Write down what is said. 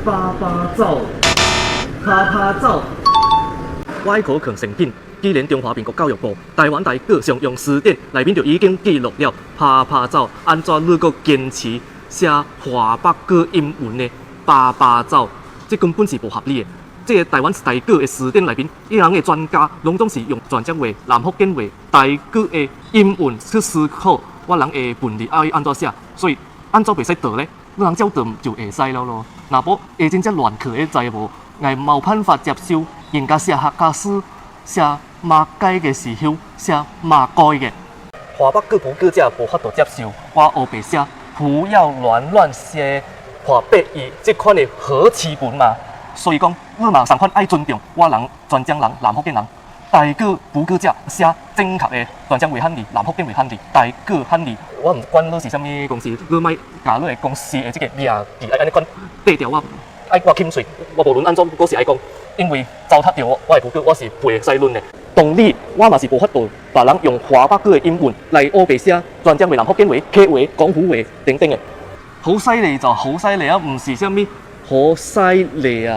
趴趴走，趴趴走。我愛可肯成品，既然中華民國教育部台灣台語常用辭典內面就已經記錄了趴趴走，按怎你閣堅持寫華北語音韻的巴巴走？這根本是無合理的。這个台灣台語的辭典內面，伊人的專家攏總是用泉漳話、南福建話、台語的音韻去思考我人的文字愛按怎寫，所以按怎袂使倒咧？你人照倒就會使了囉。若無會真正亂去，你知無？𠊎無辦法接受人家寫客家詩、寫馬改的時候寫馬改的。華北語母語者無法度接受，我烏白寫，不要亂亂寫華北語這款的合詞文嘛。所以講，你嘛仝款愛尊重我人泉漳人、南福建人，台語母語者寫正確的泉漳話漢字、南福建話漢字、台語漢字。我毋管你是啥物公司，你莫共你的公司的這个名字愛按呢款對調我，愛我凊喙，我無論按怎，閣是愛講，因為糟蹋著我的母語，我是袂使忍的。同理，我嘛是無法度別人用華北語的音韻來烏白寫泉漳話、南福建話、客話、廣府話等等的。好犀利就好犀利啊，毋是啥物好犀利啊！